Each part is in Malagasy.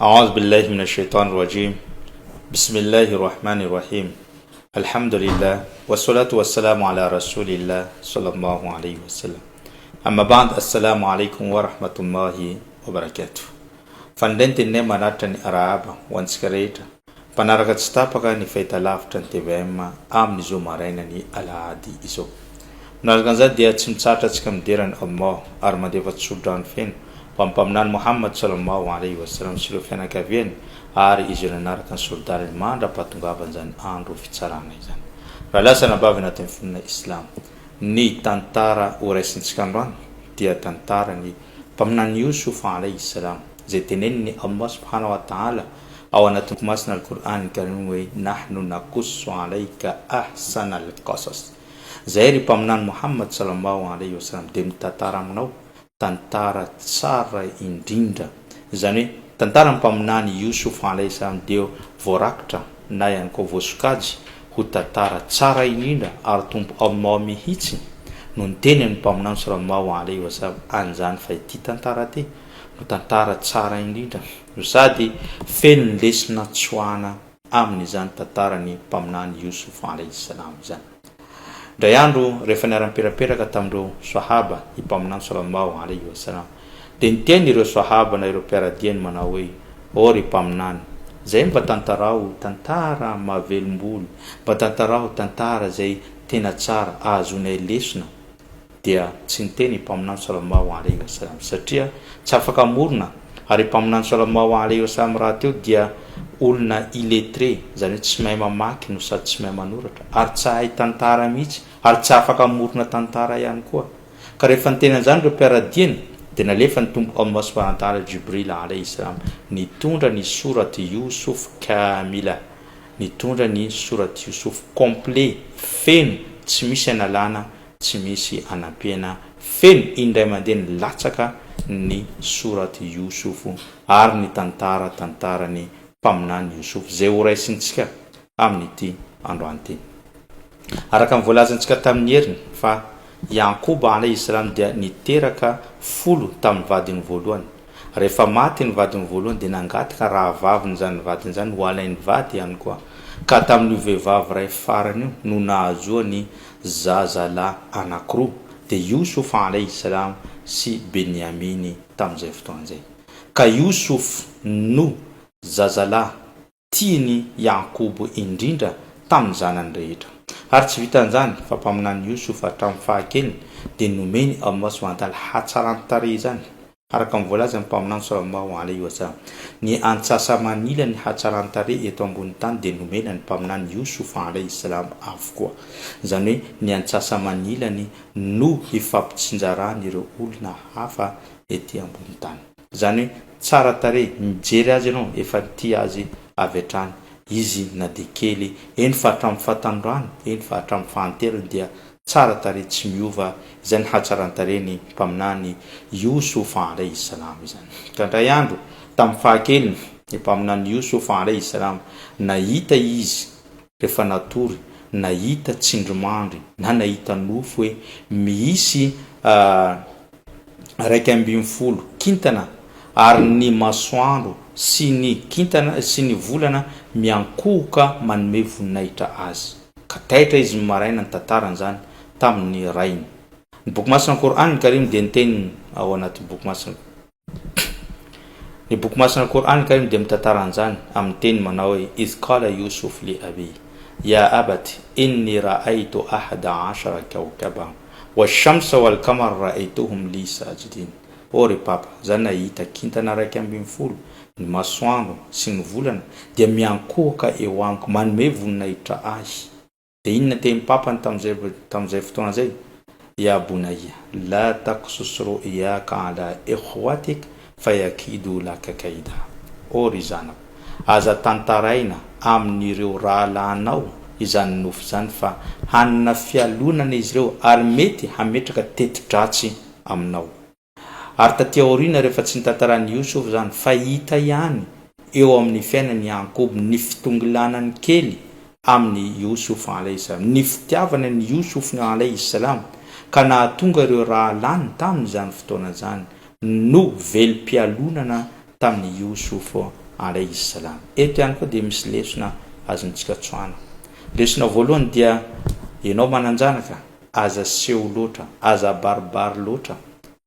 A'udhu billahi minash shaitanir rajim. Bismillahir rahmanir rahim. Alhamdulillah wassalatu wassalamu ala rasulillah sallallahu alayhi wasallam. Amma ba'd assalamu alaikum wa rahmatullahi wa barakatuh. Fa indray ny teninay manatitra ny arahaba ho antsika rehetra mpanaraka tsy tapaka ny fahitalavitra ny tvm amin'izao maraina ny alahady izao. Manaraka an'izany dia tsy mitsahatra antsika midera an'i Allah ary mandefa tso-drano feno ho amin'ny Mpaminany Mohamad Salallahu alaihi wa sallam sy ireo fianakaviany ary izy ireo nanaraka ny sori-dalany mandra-pahatongavan'izany andro fitsarana izany. Rahalahy sy anabavy anatin'ny finoana Islamo, ny tantara horaisintsika androany dia tantaran'ny Mpaminany Youssouf alaihi salam izay tenenin'i Allah subhanahu wa ta'ala ao anatin'ny boky masina Al-Qur'an Karim hoe, Nahnu naqussu alaika ahsanal qasas. Zahay ry Mpaminany Mohamad salallahu alaihi wa sallam dia mitantara aminao tantara tsara indrindra. Izany hoe tantaran'ny Mpaminany Youssouf alaihi salam dia voarakitra na ihany koa voasokajy ho tantara tsara indrindra ary Tompo Allah mihitsy no niteny amin'ny Mpaminany salallahu alaihi wa sallam an'izany fa ity tantara ity no tantara tsara indrindra no sady feno ny lesona tsoahana amin'izany tantaran'ny Mpaminany Youssouf alaihi salam izany. Indray andro rehefa niara-niperaperaka tamin'ireo Swahaba i Mpaminany salallahu alaihi wa sallam dia niteny ireo Swahaba na ireo mpiara-diany manao hoe, Ô ry Mpaminany, zay mba tantarao tantara mahavelom-bolo, mba tantarao tantara izay tena tsara ahazoanay lesona, dia tsy niteny i Mpaminany Salallahu alaihi wa sallam satria tsy afaka hamorona ary i Mpaminany Salallahu alaihi wa sallam rahateo dia olona illettré izany hoe tsy mahay mamaky no sady tsy mahay manoratra ary tsy hahay tantara mihitsy ary tsy afaka hamorona tantara ihany koa ka rehefa niteny an'izany ireo mpiara-diany dia nalefan'ny Tompo Allah subhanahu wa ta'ala Jibril alaihi salam nitondra ny sorat Youssouf kamila nitondra ny sorat Youssouf complet feno tsy misy analana Tsy misy anampiana feno indray mandeha nilatsaka ny sorat Yosofo ary ny tantara tantaran'ny Mpaminany Yosofo izay ho raisintsika amin'ity androany ity. Araka ny voalazantsika tamin'ny heriny fa Yankoba alayhi salam dia niteraka folo tamin'ny vadiny voalohany. Rehefa maty ny vadiny voalohany dia nangataka rahavaviny izany vadiny izany ho alainy vady ihany koa. Ka tamin'io vehivavy iray farany io no nahazoany zazalahy anankiroa, dia Youssouf alaihi salam sy Beniaminy tamin'izay fotoana izay. Ka Youssouf no zazalahy tian'i Ya'qoub indrindra tamin'ny zanany rehetra. Ary tsy vitan'izany fa Mpaminany Youssouf hatramin'ny fahakeliny dia nomen'i Allah subhanahu wa ta'ala hatsaran-tarehy izany. Araka ny voalazan'ny Mpaminany Salallahu alaihi wa sallam, ny antsasa-manilan'ny hatsaran-tarehy eto ambony tany dia nomena ny Mpaminany Youssouf alaihi salam avokoa. Izany hoe ny antsasa-manilany no hifampitsinjaran'ireo olona hafa ety ambony tany. Izany hoe tsara tarehy, mijery azy ianao efa tia azy avy hatrany izy na dia kely, eny fa hatramin'ny fahatanorany, eny fa hatramin'ny fahanterany dia Tsara tarehy tsy miova izany hatsaran-tarehin'ny Mpaminany Youssouf alaihi salam izany. Ka indray andro, tamin'ny fahakeliny, ny Mpaminany Youssouf alaihi salam, nahita izy rehefa natory, nahita tsindrimandry na nahita nofy hoe miisy 11 kintana ary ny masoandro sy ny kintana sy ny volana miankohoka manome voninahitra azy. Ka taitra izy ny maraina nitantarany izany tamin' ny rainy. Ny Boky masina Kor'âny Karim dia niteny ao anatin' ny Boky masina Ny Boky masina Kor'âny Karim dia mitantara an'izany amin' ny teny manao hoe, Idh qala Yusuf li abihi, Ya abat, inni ra'aytu ahada ashara kawkaban, wash-shamsa wal-qamara ra'aytuhum li sajidin. Ô ry papa, za nahita kintana 11, ny masoandro sy ny volana dia miankohoka eo amiko, manome voninahitra ahy. Dia inona tenin'ny papany tamin'izay tamin'izay fotoana izay? Ya bunayya, la taqsus ru'yaka ala ikhwatik fayakidu laka kaida. Ô ry zanako, aza tantaraina amin'ireo rahalahinao izany nofy izany fa hanana fialonana izy ireo ary mety hametraka teti-dratsy aminao. Ary taty aoriana rehefa tsy nitantaran'i Yosuf izany fa hita ihany eo amin'ny fiainan'i Ya'qoub ny fitongilanany kely amin'i Yosuf alaihi salam, ny fitiavany an'i Yosuf alaihi salam ka nahatonga ireo rahalahiny tamin'izany fotoana izany no velom-pialonana tamin'i Yosuf. Alayhi salam. Eto ihany koa dia misy lesona azontsika tsoahana. Lesona voalohany dia ianao manan-janaka, aza aseho loatra, aza abaribary loatra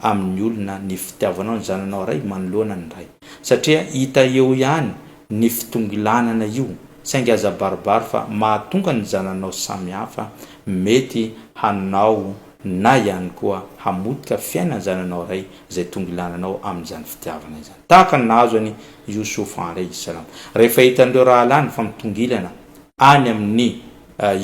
amin'ny olona ny fitiavanao ny zananao ray manoloana ny ray. Satria hita eo ihany ny fitongilanana io, saingy aza abaribary fa mahatonga ny zananao samy hafa mety hanao na ihany koa hamotika fiainan'ny zananao ray izay tongilananao amin'izany fitiavana izany. Tahaka ny nahazo an'i Youssouf alayhi salam. Rehefa hitan'ireo rahalahiny fa mitongilana any amin'i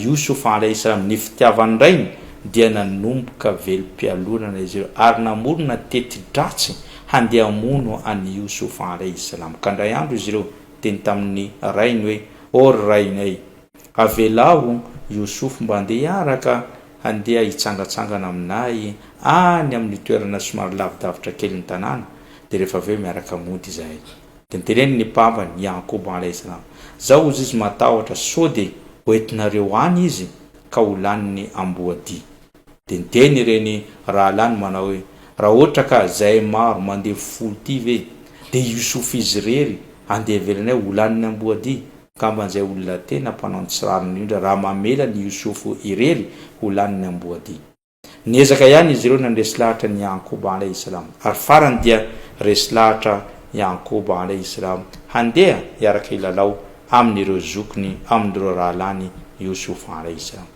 Youssouf alayhi salam ny fitiavan'ny rainy dia nanomboka velom-pialonana izy ireo ary namorona teti-dratsy handeha hamono an'i Youssouf alayhi salam. Ka indray andro izy ireo niteny tamin'ny rainy hoe, Ô ry rainay! Avelao Youssouf mba handeha hiaraka handeha hitsangatsangana aminay any amin'ny toerana somary lavidavitra kely ny tanàna, dia rehefa avy eo miaraka mody izahay. Dia noteneniny ny mpambany, Ya'qoub alayhi salam, Zaho hozy izy matahotra sao dia hoentinareo any izy ka ho lanin'ny amboadia. Dia niteny ireny rahalahiny manao hoe, Raha ohatra ka zahay maro mandeha folo ty ve dia Youssouf izy irery andeha avelanay ho lanin'ny amboadia? Angamba izay olona tena mpanao ny tsy rariny indrindra raha mamela an'i Youssouf irery ho lanin'ny amboadia. Niezaka ihany izy ireo nandresy lahatra an'i Ya'qoub alayhi salam, ary farany dia resy lahatra Ya'qoub alayhi salam handeha hiaraka hilalao amin'ireo zokiny, amin'ireo rahalahiny Youssouf alayhi salam.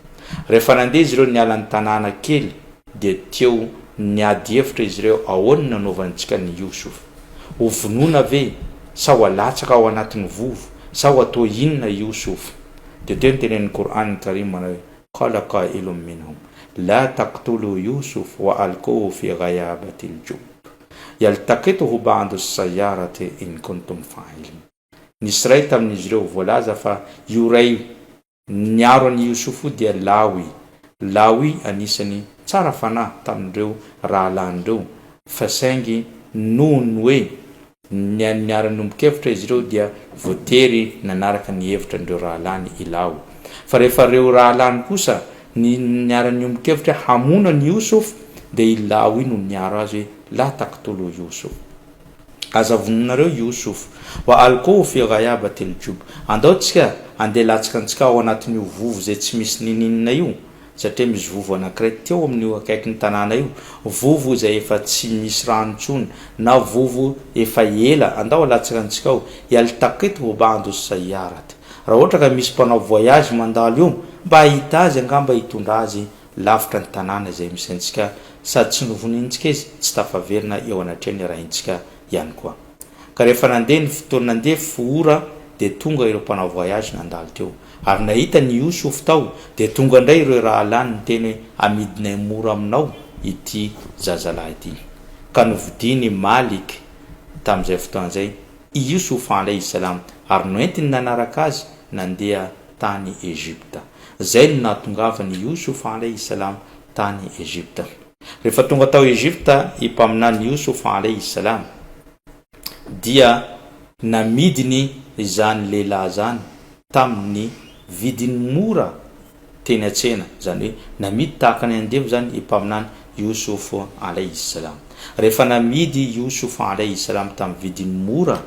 Rehefa nandeha izy ireo niala ny tanàna kely dia teo niady hevitra izy ireo ahoana no nanaovantsika an'i Youssouf? Ho vonoina ve sa ho alatsaka ao anatin'ny vovo sa ho atao inona Youssouf? Dia teo ny tenenin'ny Qur'an Karim manao hoe, Qala qa'ilun minhum, la taqtulu Youssouf wa alquhu fi ghayabatil jubb yaltaqithu ba'du as-sayyarati in kuntum fa'ilin. Nisy iray tamin'izy ireo voalaza fa io iray Niaro an'i Youssoufou dia Lawi. Lawi anisany tsara fanahy tamin'ireo rahalahiny ireo fa saingy noho ny hoe niara-niombon-kevitra izy ireo dia voatery nanaraka ny hevitra an'ireo rahalahiny i Lawi. Fa rehefa ireo rahalahiny kosa ny niara-niombon-kevitra hamono an'i Youssouf dia i Lawi no niaro azy hoe la taqtulu Youssouf. Aza vonoinareo Youssouf. Wa alqouhu fi ghayabatil jub. Andao tsika andeha latsaka antsika ao anatin'io vovo izay tsy misy ninininona io, satria misy vovo anankiray teo amin'io akaikin'ny tanàna io, vovo izay efa tsy misy rano intsony, na vovo efa ela, andao alatsaka antsika ao, yaltaqithu ba'du sayyarat. Raha ohatra ka misy mpanao voyage mandalo eo, mba hahita azy angamba hitondra azy lavitra ny tanàna izay misy antsika sady tsy novonointsika izy, tsy tafaverina eo anatrehan'ny Raintsika ihany koa. Ka rehefa nandeha ny fotoana nandeha fo ora dia tonga ireo mpanao voyage nandalo teo. Ary nahita an'i Youssouf tao dia tonga indray ireo rahalahiny niteny hoe amidinay mora aminao ity zazalahy ity. Ka novidian'i Malik tamin'izay fotoana izay i Youssouf alayhi salam ary noentiny nanaraka azy nandeha tany Egypta. Izay no nahatongavan'i Youssouf alayhi salam tany Egypta. Rehefa tonga tao Egypta i Mpaminany Youssouf alayhi salam dia namidiny izany lehilahy izany tamin'ny vidiny mora teny an-tsena, izany hoe namidy tahaka ny andevo izany i Mpaminany Youssouf alayhi salam. Rehefa namidy Youssouf alayhi salam tamin'ny vidiny mora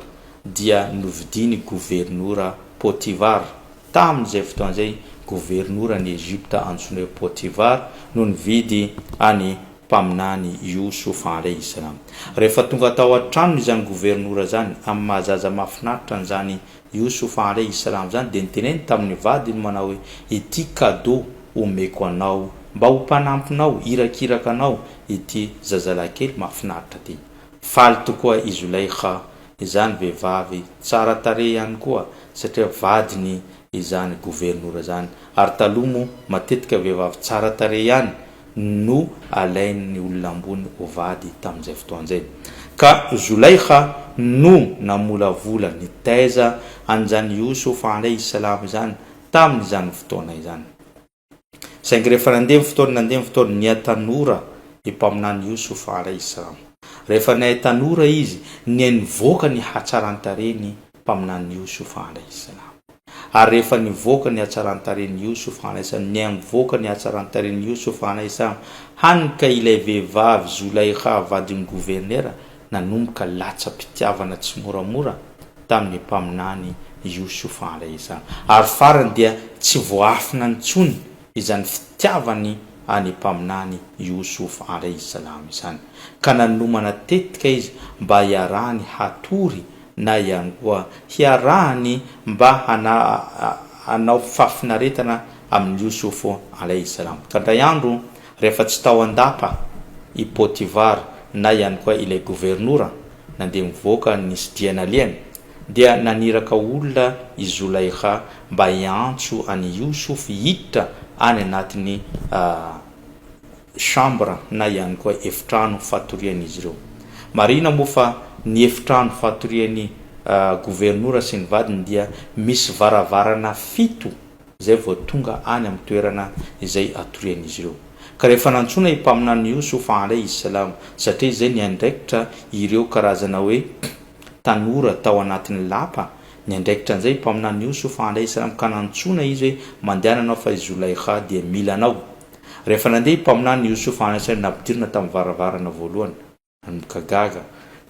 dia novidian'ny governora Potivar, tamin'izay fotoana izay governoran'i Egypta antsoina hoe Potivar no nividy an'i Mpaminany Youssouf alayhi salam. Rehefa tonga tao an-tranony izany governora izany, amin'ny maha zaza mahafinaritra an'izany Youssouf alayhi salam izany dia niteneniny tamin'ny vadiny manao hoe, ity cadeau omeko anao mba ho mpanampinao, hirakiraka anao ity zazalahy kely mahafinaritra ity. Faly tokoa i Zulaikha izany vehivavy tsara tarehy ihany koa satria vadiny izany governora izany ary taloha moa matetika vehivavy tsara tarehy ihany no alain'ny olona ambony ho vady tamin'izay fotoana izay ka Zulaikha no namolavola nitaiza an'izany Youssouf alayhi salam izany tamin'izany fotoana izany. Saingy rehefa nandeha ny fotoana, nandeha ny fotoana, niha-tanora i Mpaminany Youssouf alayhi salam. Rehefa niha-tanora izy, niha-nivoaka ny hatsaran-tarehiny Mpaminany Youssouf alayhi salam. Ary rehefa nivoaka ny hatsaran-tarehin'i Youssouf alayhi salam, niha-nivoaka ny hatsaran-tarehin'i Youssouf alayhi salam, hany ka ilay vehivavy Zulaikha vadin'ny governera nanomboka latsa-pitiavana tsimoramora. tamin'ny Mpaminany Youssouf alaihi salam. Ary farany dia tsy voaafina intsony izany fitiavany an'i Mpaminany Youssouf alaihi salam izany. Ka nanomana tetika izy mba hiarahany hatory na ihany koa hiarahany mba hanao fahafinaretana amin'i Youssouf alaihi salam. Ka indray andro rehefa tsy tao an-dapa i Potivar na ihany koa ilay governora nandeha nivoaka nisy dia nalehany, dia naniraka olona i Zolaikha mba hiantso an'i Youssouf hiditra any anatin'ny chambre na ihany koa efitrano fatorian'izy ireo. Marihina moa fa ny efitrano fatorian'ny governora sy ny vadiny dia misy varavarana fito izay vao tonga any amin'ny toerana izay atorian'izy ireo. Ka rehefa nantsoina i Mpaminany Youssouf alaihi salam, satria izay niandraikitra ireo karazana hoe tanora tao anatin'ny lapa, niandraikitra an'izay i Mpaminany Youssouf alaihi salam ka nantsoina izy hoe mandehana anao fa i Zulaikha dia mila anao. Rehefa nandeha i Mpaminany Youssouf alaihi salam nampidirina tamin'ny varavarana voalohany, Nanomboka gaga,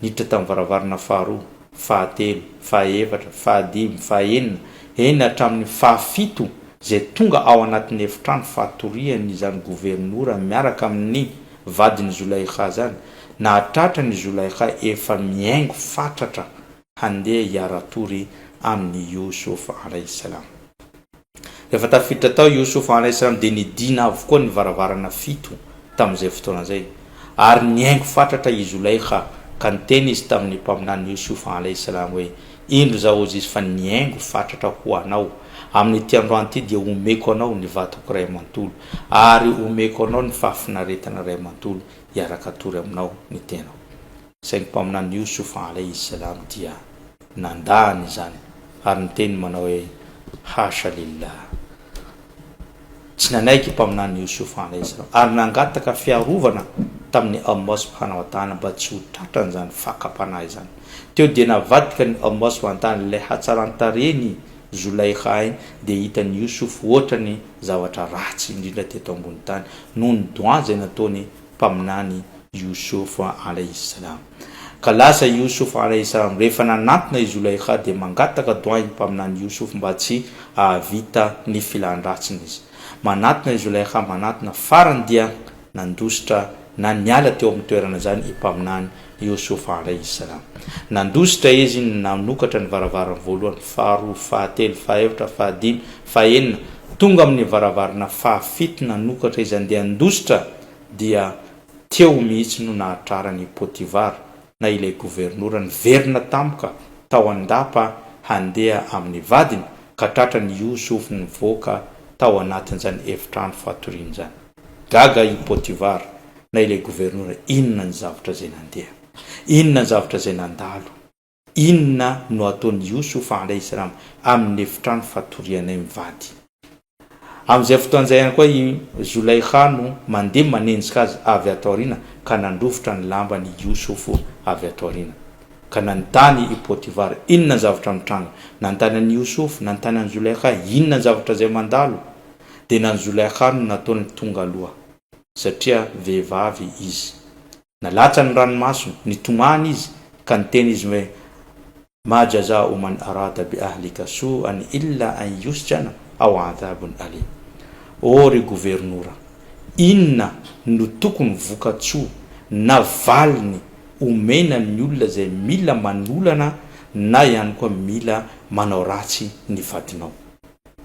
niditra tamin'ny varavarana faharoa, fahatelo, fahaefatra, fahadimy, fahenina, eny hatramin'ny fahafito izay tonga ao anatin'ny efitrano fatoriany izany governora miaraka amin'ny vadin'i Zulaikha izany, nahatratra an'i Zulaikha efa mihaingo fatratra handeha hiara-tory amin'i Youssouf alaihi salam. Rehefa tafiditra tao i Youssouf alaihi salam dia nidina avokoa ny varavarana fito tamin'izay fotoana izay, ary nihaingo fatratra i Zulaikha ka niteny izy tamin'ny Mpaminany Youssouf alaihi salam hoe, Indro izaho hozy izy fa nihaingo fatratra ho anao, amin'ity androany ity dia omeko anao ny vatako iray manontolo, ary omeko anao ny fahafinaretana iray manontolo hiaraka hatory aminao ny tenako. Saingy Mpaminany Youssouf alaihi salam dia nandà an'izany ary niteny manao hoe, Hasha lillah. Tsy nanaiky Mpaminany Youssouf alaihi salam ary nangataka fiarovana tamin'i Allah subhanahu wa ta'ala mba tsy ho tratran'izany fakam-panahy izany. Teo dia navadika ny Allah subhanahu wa ta'ala ilay hatsaran-tarehin'i Zulaikha iny dia hitan'i Youssouf hoatrany zavatra ratsy indrindra teto ambony tany noho ny doua izay nataony Mpaminany Youssouf alaihi salam. Ka lasa i Youssouf alaihi salam, rehefa nanantona i Zulaikha dia mangataka doua i Mpaminany Youssouf mba tsy hahavita ny filan-dratsiny izy. Manatona i Zulaikha, manatona, farany dia nandositra na niala teo amin'ny toerana izany i Mpaminany Youssouf alaihi salam. Nandositra izy, nanokatra ny varavarana voalohany, faharoa, fahatelo, fahaefatra, fahadimy, fahenina, tonga amin'ny varavarana fahafito nanokatra izy handeha handositra dia teo mihitsy no nahatrarany i Potifar na ilay governora niverina tampoka tao an-dapa handeha amin'ny vadiny ka tratran'i Youssouf nivoaka tao anatin'izany efitrano fatoriana izany. Gaga i Potifar na ilay governora inona ny zavatra izay nandeha? Inona ny zavatra izay nandalo? Inona no ataon'i Youssouf alaihi salam amin'ny efitrano fatorianay mivady? Amin'izay fotoana izay ihany koa i Zulaikha no mandeha manenjika azy avy ato aoriana ka nandrovitra ny lamban'i Youssouf avy ato aoriana. Ka nanontany i Potifar, inona ny zavatra mitranga? Nanontany an'i Youssouf, nanontany an'i Zulaikha, inona ny zavatra izay mandalo? Dia na an'i Zulaikha no nataony tonga aloha, satria vehivavy izy. Nalatsany ny ranomasony, nitomany izy, ka niteny izy hoe, Ma jaza'u man arada bi ahlika su'an illa an yusjana aw adhabun alim. Ô ry governora, inona no tokony vokatsoa na valiny omena ny olona izay mila manolana na ihany koa mila manao ratsy ny vadinao?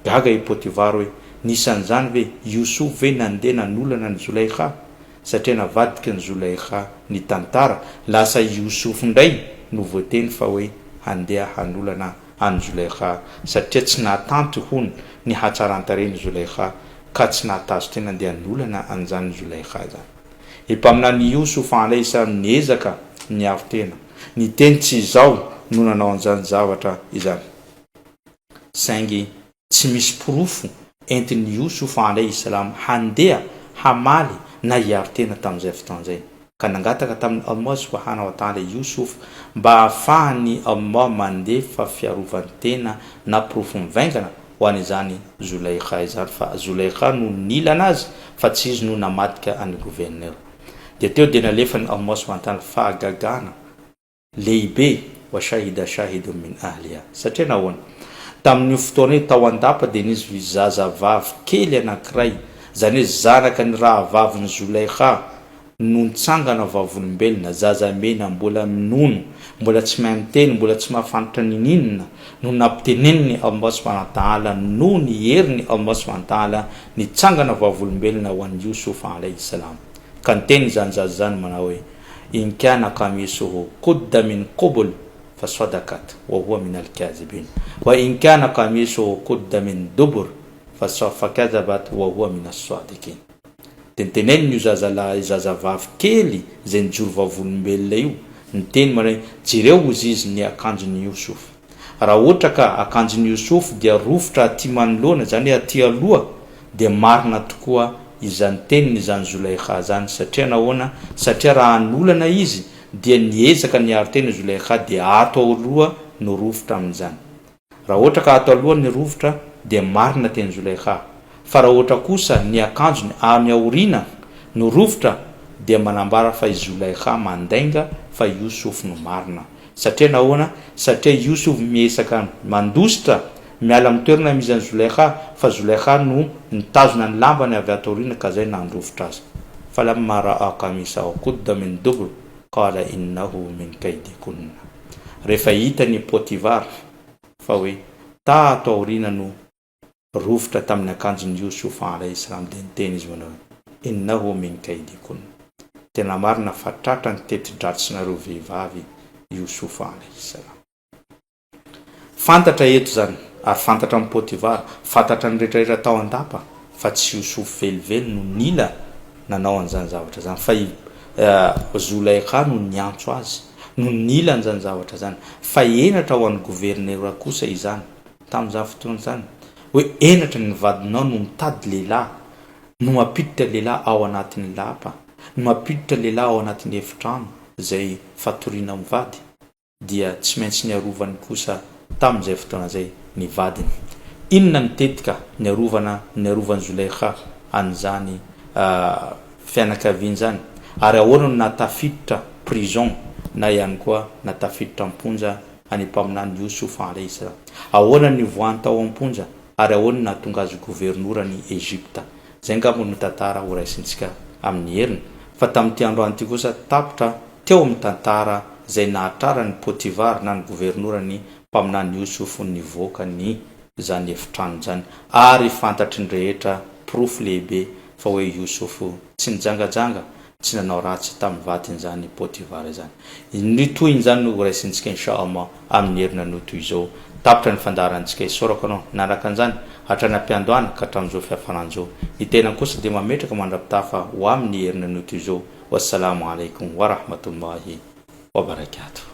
Gaga i Potifar hoe, Nisy an'izany ve? Yosuf ve nandeha nanolana an'i Zolaikha? Satria navadiky an'i Zolaikha ny tantara, lasa i Yosuf indray no voateny fa hoe handeha hanolana an'i Zolaikha, satria tsy nahatanty hono ny hatsaran-tarehin'i Zolaikha, ka tsy nahatazo-tena handeha hanolana an'izany Zolaikha izany. I Mpaminany Yosuf alaihi salam niezaka niaro tena, niteny tsy izaho no nanao an'izany zavatra izany. Saingy tsy misy porofo entin'i Youssouf alaihi salam handeha hamaly na hiaro tena tamin'izay fotoana izay. Ka nangataka tamin'i Allah subhanahu wa ta'ala Youssouf mba hahafahan'i Allah mandefa fiarovan-tena na porofo mivaingana ho an'izany Zulaikha izany fa Zulaikha no nilana azy fa tsy izy no namadika an'i gouverneur. Dia teo dia nalefan'i Allah subhanahu wa ta'ala fahagagana lehibe. Wa shahida shahidun min ahliha. Satria nahoana? Tamin'io fotoana io tao an-dapa dia nisy zazavavy kely anankiray, izany hoe zanaka ny rahavavin'i Zulaikha, no nitsangana vavolombelona, zaza mena mbola minono, mbola tsy mahay miteny, mbola tsy mahafantatra ninininona, no nampiteneniny Allah subhanahu wa ta'ala noho ny heriny Allah subhanahu wa ta'ala nitsangana vavolombelona ho an'i Youssouf alayhi salam. Ka niteny izany zaza izany manao hoe, In kana qamisuhu qudda min qubul fa sadakat wa huwa min al-kadhibin wa in kana qamisuhu qudda min dubur fa fa kadhabat wa huwa min as-sadiqin. Dia niteneniny io zazalahy zazavavy kely izay nijoro vavolombelona io, niteny manao hoe, Jereo hozy izy ny akanjon'i Youssouf. Raha ohatra ka akanjon'i Youssouf dia rovitra aty manoloana, izany hoe aty aloha, dia marina tokoa izany teniny izany Zulaikha izany. Satria nahoana? Satria raha hanolana izy dia niezaka niaro tena Zulaikha dia ato aloha no rovitra amin'izany. Raha ohatra ka ato aloha ny rovitra dia marina teny Zulaikha, fa raha ohatra kosa ny akanjony any aoriana no rovitra dia manambara fa i Zulaikha mandainga fa Youssouf no marina. Satria nahoana? Satria Youssouf miezaka mandositra miala amin'ny toerana misy an'i Zulaikha fa Zulaikha no nitazona ny lambany avy ato aoriana ka zay nandrovitra azy. Falamma ra'a qamisahu qudda min dubur qala innahu min kaydikunna. Rehefa hitan' i Potifara fa hoe tato aoriana no rovitra tamin'ny akanjon'i Youssouf alaihi salam dia niteny izy manao hoe, Innahu min kaidikunna. Tena marina fa tratra ny teti-dratsinareo vehivavy Youssouf alaihi salam. Fantatra eto izany, ary fantatra amin'i Potifara, fantatra ny rehetra rehetra tao an-dapa fa tsy Youssouf velively no nila nanao an'izany zavatra izany, fa i Zulaikha no niantso azy, no nila an'izany zavatra izany. Fa henatra ho an'ny governera kosa izany, tamin'izany fotoana izany, hoe henatra ny vadinao no mitady lehilahy, no mampiditra lehilahy ao anatin'ny lapa, no mampiditra lehilahy ao anatin'ny efitrano izay fatoriana mivady. dia tsy maintsy niarovany kosa tamin'izay fotoana izay ny vadiny. Inona ny tetika niarovana niarovan'i Zulaikha an'izany fianakaviany izany? Ary ahoana no nahatafiditra prison na ihany koa nahatafiditra am-ponja an'i Mpaminany Youssouf alayhi salam? Ahoana no nivoahany tao am-ponja ary ahoana no nahatonga azy ho governoran'i Egypta? Izay angamba no tantara horaisintsika amin'ny heriny. Fa tamin'ity androany ity kosa tapitra teo amin'ny tantara izay nahatraran'i Potifar na ny governoran'ny mpaminany Yosofo nivoaka ny izany efitrano izany ary fantatry ny rehetra porofo lehibe fa hoe Yosofo tsy nijangajanga tsy nanao ratsy tamin'ny vadiny izany Potifar izany. Ny tohin'izany no horaisintsika Insha Allah amin'ny heriny anio toy izao. Tapitra ny fandaharantsika isaorako anao nanaraka an'izany hatrany am-piandohana ka hatramin'izao fiafarana izao. Ny tenany kosa dia mametraka mandra-pitafa ho amin'ny heriny anio toy izao. Wassalamo alaikum wa rahmatullahi wa barakatuh.